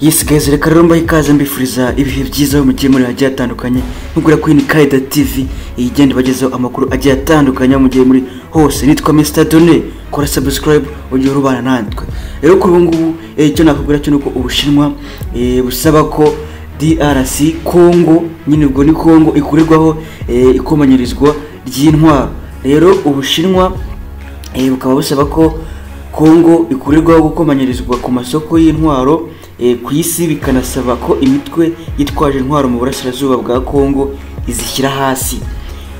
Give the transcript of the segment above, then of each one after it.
Yes guys, reka rero mbahe ikaze, mbifuriza ibihe byiza aho mugiye muri hagiye hatandukanye. Nkubwira ko iyi ni Kaida TV igenda ibagezaho amakuru agiye atandukanye aho mugiye muri hose. Nitwa Mr Done, kora subscribe ujye urubana natwe. Rero kuri ubu ngubu icyo nakubwira cyo nuko Ubushinwa busaba ko DRC Congo, nyine ubwo ni Congo, ikurirwaho ikomanyirizwa ry'intwaro. Rero Ubushinwa bukaba busaba ko Congo ikurirwaho gukomanyirizwa ku masoko y'intwaro ku isi, bikanasaba ko imitwe yitwaje intwaro mu burasirazuba bwa Congo izishyira hasi.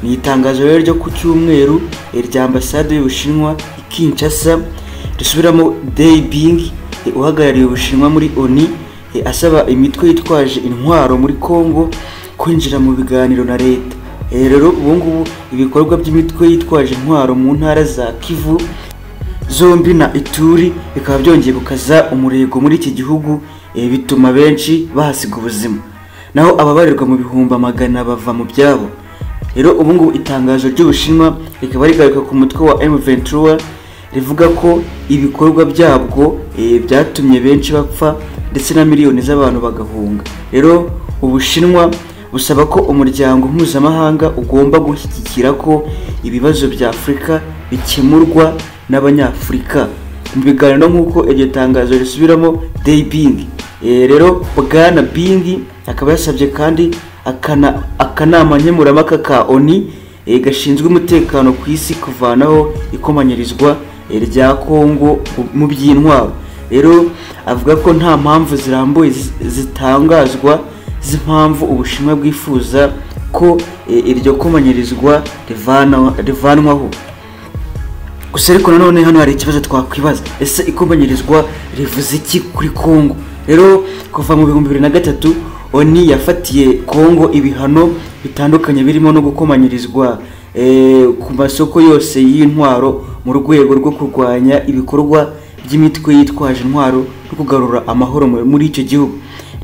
Ni itangazo rero ryo ku cyumweru rya ambasade y'Ubushinwa i Kinshasa risubiramo Dai Bing uhagarariye Ubushinwa muri ONU asaba imitwe yitwaje intwaro muri Congo kwinjira mu biganiro na leta. Rero ubu ngubu ibikorwa by'imitwe yitwaje intwaro mu ntara za Kivu zombi na Ituri bikaba byongeye gukaza umurego muri iki gihugu, bituma benshi bahasiga ubuzima, naho ababarirwa mu bihumbi amagana bava mu byabo. Rero ubu ngubu itangazo ry'Ubushinwa rikaba rigaruka ku mutwe wa M23, rivuga ko ibikorwa byabwo byatumye benshi bapfa ndetse na miliyoni z'abantu bagahunga. Rero Ubushinwa busaba ko umuryango mpuzamahanga ugomba gushyigikira ko ibibazo bya Afurika bikemurwa n'Abanyafurika mu biganiro, nk'uko iryo tangazo risubiramo Dai Bing. Rero Bwana Bing akaba yasabye kandi akanama nkemurampaka ka ONU gashinzwe umutekano ku isi kuvanaho ikomanyirizwa rya Congo mu by'intwaro. Rero avuga ko nta mpamvu zirambuye zitangazwa z'impamvu Ubushinwa bwifuza ko iryo komanyirizwa rivanwaho. Gusa ariko nanone hano hari ikibazo twakwibaza: ese ikomanyirizwa rivuze iki kuri Congo? Rero kuva mu 2003 ONU yafatiye Congo ibihano bitandukanye, birimo no gukomanyirizwa ku masoko yose y'intwaro, mu rwego rwo kurwanya ibikorwa by'imitwe yitwaje intwaro no kugarura amahoro muri icyo gihugu.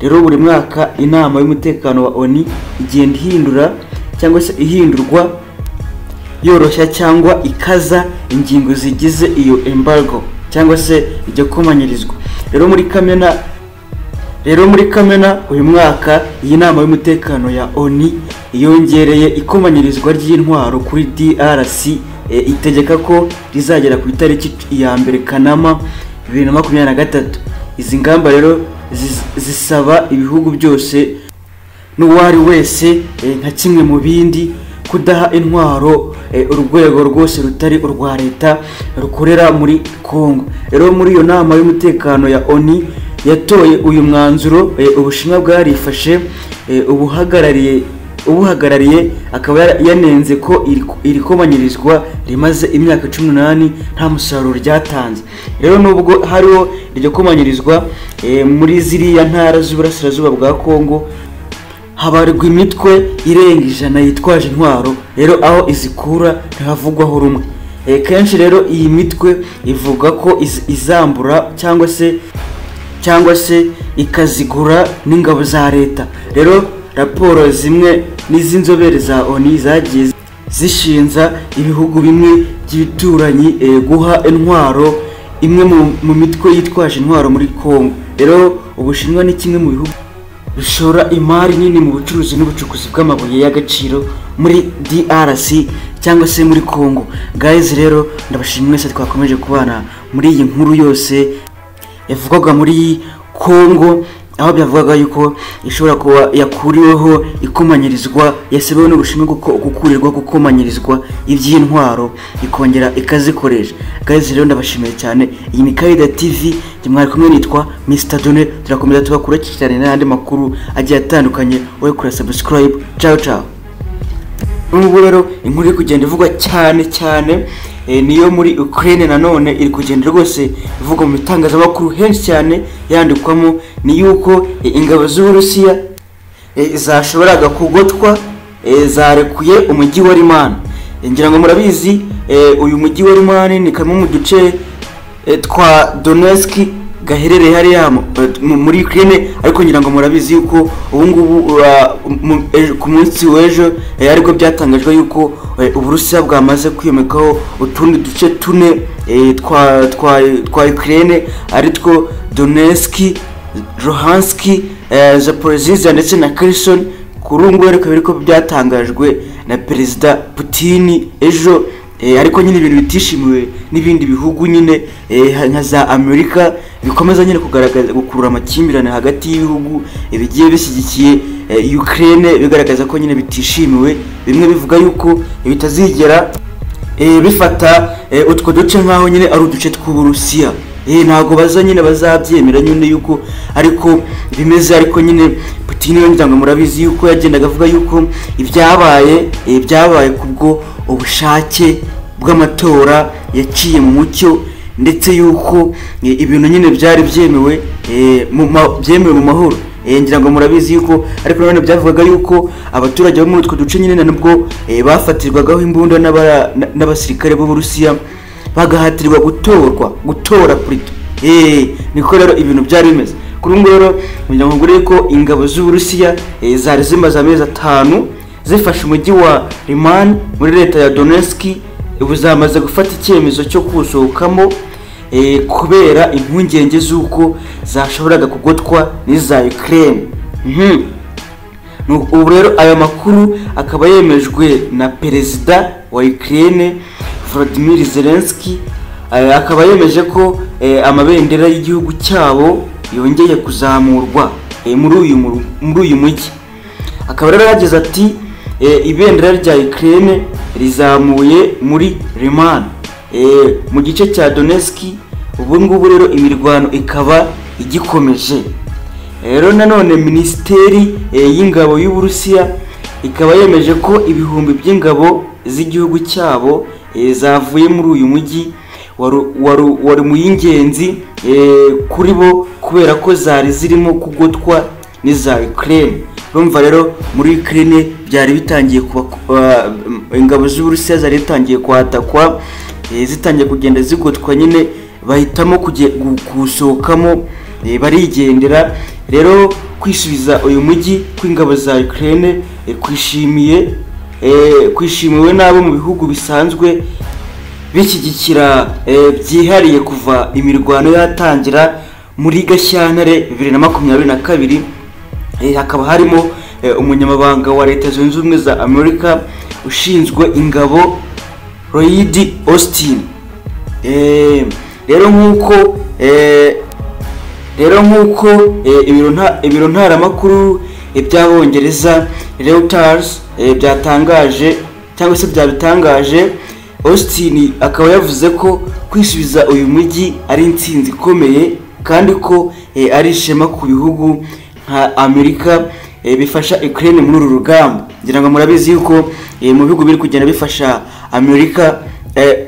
Rero buri mwaka inama y'umutekano wa ONU igenda ihindura cyangwa se ihindurwa, yoroshya cyangwa ikaza ingingo zigize iyo embargo cyangwa se iryo komanyirizwa. Rero muri Kamena uyu mwaka iyi nama y'umutekano ya ONU yongereye ikomanyirizwa ry'intwaro kuri DRC, itegeka ko rizagera ku itariki ya 1 Kanama 2023. Izi ngamba rero zisaba ibihugu byose n'uwari wese nka kimwe mu bindi kudaha intwaro urwego rwose rutari urwa leta rukorera muri Congo. Rero muri iyo nama y'umutekano ya ONU yatoye uyu mwanzuro, Ubushinwa bwarifashe, ubuhagarariye akaba yanenze ko iri komanyirizwa rimaze imyaka 18 nta musaruro ryatanze. Rero nubwo hariho iryo komanyirizwa, muri ziriya ntara z'uburasirazuba bwa Congo habarwa imitwe irenga 100 yitwaje intwaro. Rero aho izikura ntihavugwaho rumwe. Kenshi rero iyi mitwe ivuga ko izambura cyangwa se ikazigura n'ingabo za leta. Rero raporo zimwe n'iz'inzobere za ONU zagiye zishinza ibihugu bimwe by'ibituranyi guha intwaro imwe mu mitwe yitwaje intwaro muri Congo. Rero Ubushinwa ni kimwe mu bihugu bishora imari nini mu bucuruzi n'ubucukuzi bw'amabuye y'agaciro muri DRC cyangwa se muri Congo. Guys, rero ndabashimira mwese twakomeje kubana muri iyi nkuru yose yavugwaga muri Congo, aho byavugaga yuko ishobora kuba yakuriweho ikomanyirizwa, yasebewe n'Ubushinwa kuko gukurirwa gukomanyirizwa iby'intwaro ikongera ikazikoresha. Guys, rero ndabashimiye cyane. Iyi ni Kaida TV, njye mwari kumwe nitwa Mr Done. Turakomeza tubakurikirane n'andi makuru agiye atandukanye. Wowe kora subscribe. Ciao ciao. Ubu rero inkuru iri kugenda ivugwa cyane cyane niyo muri Ukraine. Nanone iri kugenda rwose ivugwa mu bitangazamakuru henshi cyane, yandikwamo, ni yuko ingabo z'Uburusiya zashoboraga kugotwa zarekuye umujyi wa Limani. Ngira ngo murabizi, uyu mujyi wa Limani ni kamwe mu duce twa Donetsk gaherereye hariya muri Ukraine. Ariko ngira ngo murabizi yuko ubu ngubu ku munsi w'ejo aribwo byatangajwe yuko Uburusiya bwamaze kwiyomekaho utundi duce tune twa Ukraine, aritwo Donetsk. Luhansk, Zaporizhzhia ndetse na Kherson. Kuri ubu ngubu ariko biriko byatangajwe na Perezida Putin ejo, ariko nyine ibintu bitishimiwe n'ibindi bihugu nyine nka za Amerika, bikomeza nyine kugaragaza gukurura amakimbirane hagati y'ibihugu bigiye bishyigikiye Ukraine, bigaragaza ko nyine bitishimiwe. Bimwe bivuga yuko bitazigera bifata utwo duce nk'aho nyine ari uduce tw'Uburusiya. Ntabwo baza nyine bazabyemera nyine yuko ariko bimeze. Ariko nyine Putin we ngira ngo murabizi yuko yagendaga avuga yuko ibyabaye byabaye kubwo ubushake bw'amatora yaciye mu mucyo, ndetse yuko ibintu nyine byari byemewe, byemewe mu mahoro. Ngira ngo murabizi yuko ariko nanone byavugaga yuko abaturage bo muri utwo duce nyine nubwo bafatirwagaho imbunda n'abasirikare b'Uburusiya, bagahatirwa gutorwa, gutora plutôt. Niko rero ibintu byari bimeze. Kuri ubu rero kugira ngo ngure ko ingabo z'Uburusiya zari zimaze amezi 5 zifashe umujyi wa Liman muri leta ya Donetsk, ubu zamaze gufata icyemezo cyo kuwusohokamo kubera impungenge z'uko zashoboraga kugotwa n'iza Ukraine. Ubu rero aya makuru akaba yemejwe na Perezida wa Ukraine Volodymyr Zelensky, akaba yemeje ko amabendera y'igihugu cyabo yongeye kuzamurwa muri uyu mujyi. Akaba rero yagize ati: "Ibendera rya Ukraine rizamuye muri Liman, mu gice cya Donetsk." Ubu ngubu rero imirwano ikaba igikomeje. Rero nanone Minisiteri y'Ingabo y'Uburusiya ikaba yemeje ko ibihumbi by'ingabo z'igihugu cyabo zavuye muri uyu mujyi wari mu y'ingenzi kuri bo, kubera ko zari zirimo kugotwa n'iza Ukraine. Urumva rero muri Ukraine byari bitangiye kuba, ingabo z'Uburusiya zari zitangiye kwatakwa, zitangiye kugenda zigotwa nyine, bahitamo kuwusohokamo, barigendera. Rero kwisubiza uyu mujyi kw'ingabo za Ukraine kwishimiye kwishimiwe n'abo mu bihugu bisanzwe bishyigikira byihariye kuva imirwano yatangira muri Gashyantare 2022. Hakaba harimo umunyamabanga wa Leta Zunze Ubumwe za Amerika ushinzwe ingabo, Lloyd Austin. Rero nk'uko ibiro ntaramakuru by'Abongereza Reuters byatangaje cyangwa se byabitangaje, Austin akaba yavuze ko kwisubiza uyu mujyi ari intsinzi ikomeye, kandi ko ari ishema ku bihugu nka Amerika bifasha Ukraine muri uru rugamba. Ngira ngo murabizi yuko mu bihugu biri kugenda bifasha Amerika,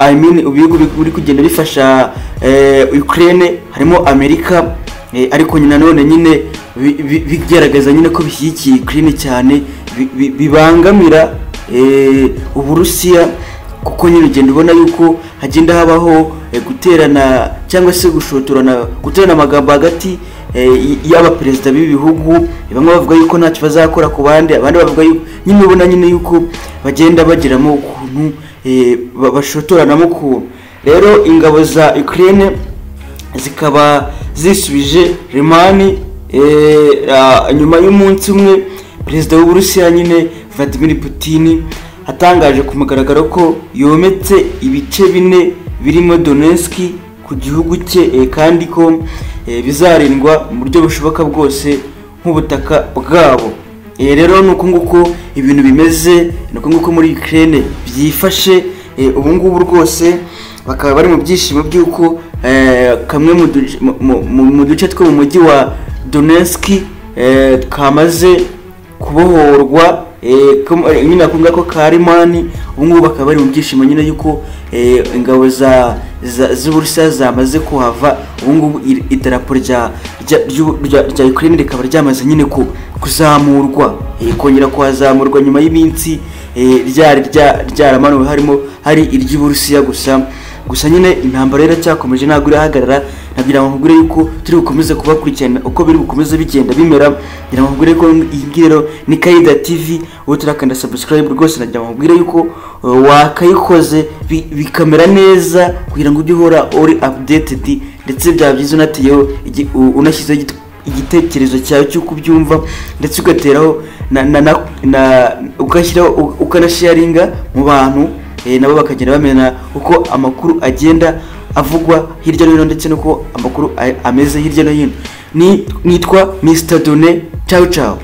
I mean ibihugu biri kugenda bifasha Ukraine harimo Amerika, ariko nyine nanone nyine bigaragaza nyine ko bishyigikiye Ukraine cyane, bibangamira Uburusiya, kuko nyine ugenda ubona yuko hagenda habaho guterana cyangwa se gushotorana, guterana amagambo hagati y'abaperezida b'ibi bihugu. Bamwe bavuga yuko ntacyo bazakora ku bandi, abandi bavuga yuko nyine ubona nyine yuko bagenda bagiramo ukuntu bashotoranamo ukuntu. Rero ingabo za Ukraine zikaba zisubije Limani nyuma y'umunsi umwe Perezida w'Uburusiya nyine Vladimir Putin atangaje ku mugaragaro ko yometse ibice bine birimo Donetsk ku gihugu cye, kandi ko bizarindwa mu buryo bushoboka bwose nk'ubutaka bwabo. Rero ni uko nguko ibintu bimeze, ni uko nguko muri Ukraine byifashe. Ubu ngubu rwose bakaba bari mu byishimo by'uko kamwe mu duce two mu mujyi wa Donetsk kamaze kubohorwa, nyine ako ngako ka Limani. Ubu ngubu bakaba bari mu byishimo nyine yuko ingabo za z'Uburusiya zamaze kuhava. Ubu ngubu idarapo rya Ukraine rikaba ryamaze nyine kuzamurwa, kongera kuhazamurwa nyuma y'iminsi ryari ryaramanuwe, harimo hari iry'Uburusiya gusa. Gusa nyine intambara iracyakomeje, ntabwo irahagarara. Nagira ngo nkubwire yuko turi bukomeze kubakurikirana uko biri bukomeze bigenda bimera. Ngira ngo nkubwire ko iyi ngiyi rero ni Kaida TV, ubu turakanda subscribe rwose. Nagira ngo nkubwire yuko wakayikoze bikamera neza kugira ngo ujye uhora uri updated, ndetse byaba byiza unateyeho unashyizeho. igitekerezo cyawe cy'uko ubyumva, ndetse ugateraho na ugashyiraho ukanasharinga mu bantu, nabo bakagenda bamenya uko amakuru agenda avugwa hirya no hino, ndetse n'uko amakuru ameze hirya no hino. Nitwa Mr Done. Ciao ciao.